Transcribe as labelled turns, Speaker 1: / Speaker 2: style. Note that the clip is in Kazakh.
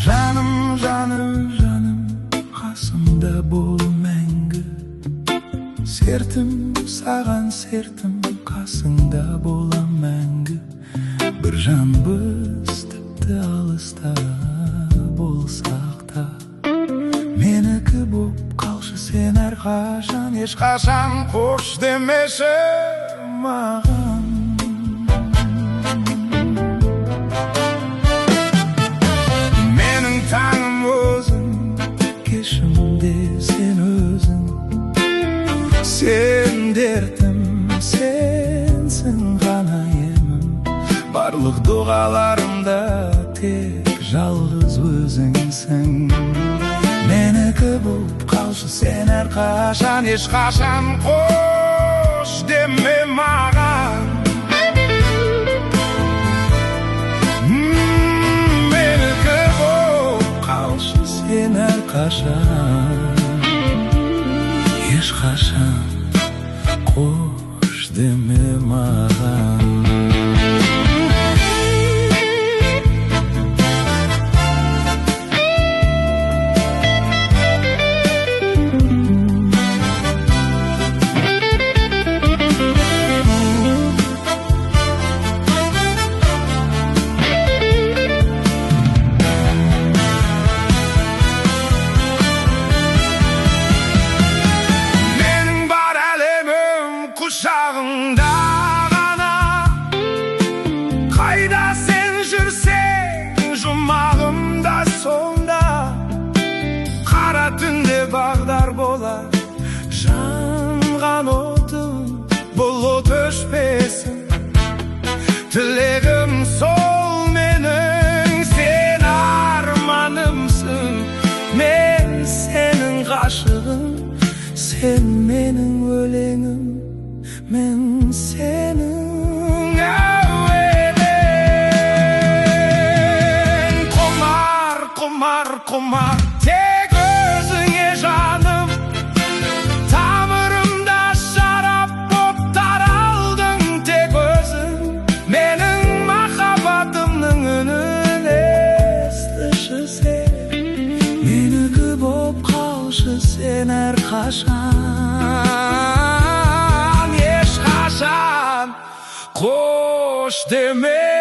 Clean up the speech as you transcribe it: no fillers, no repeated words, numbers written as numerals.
Speaker 1: Жаным, жаным, жаным, қасымда бол мәңгі. Сертім, саған сертім, қасыңда болам мәңгі. Бір жанбыз, тіпті алыста болсақ та. Менікі боп қалшы сен әрқашан, ешқашан қош демеші маған. Таңым өзің, кешімде сен өзің. Сен дертім, сенсің ғана емім. Барлық дұғаларымда тек жалғыз өзіңсің. Менікі болып қалшы сен әрқашан, ешқашан қош деме маған. Сен әрқашан, ешқашан қош деме маған. Құшағыңда ғана, қайда сен жүрсең, жұмағым да сонда. Қара түнде бағдар болар жанған отым, бұл от өшпесін. Тілегім сол менің, сен арманымсың, мен сенің ғашығым, сен менің өлеңім, мен сенің әуенің. Құмар, құмар, құмар, тек өзіңе жаным. Тамырымда шарап боп таралдың тек өзің. Менің махаббатымның үнін естіші сен. Менікі боп қалшы сен әрқашан, ешқашан қош деме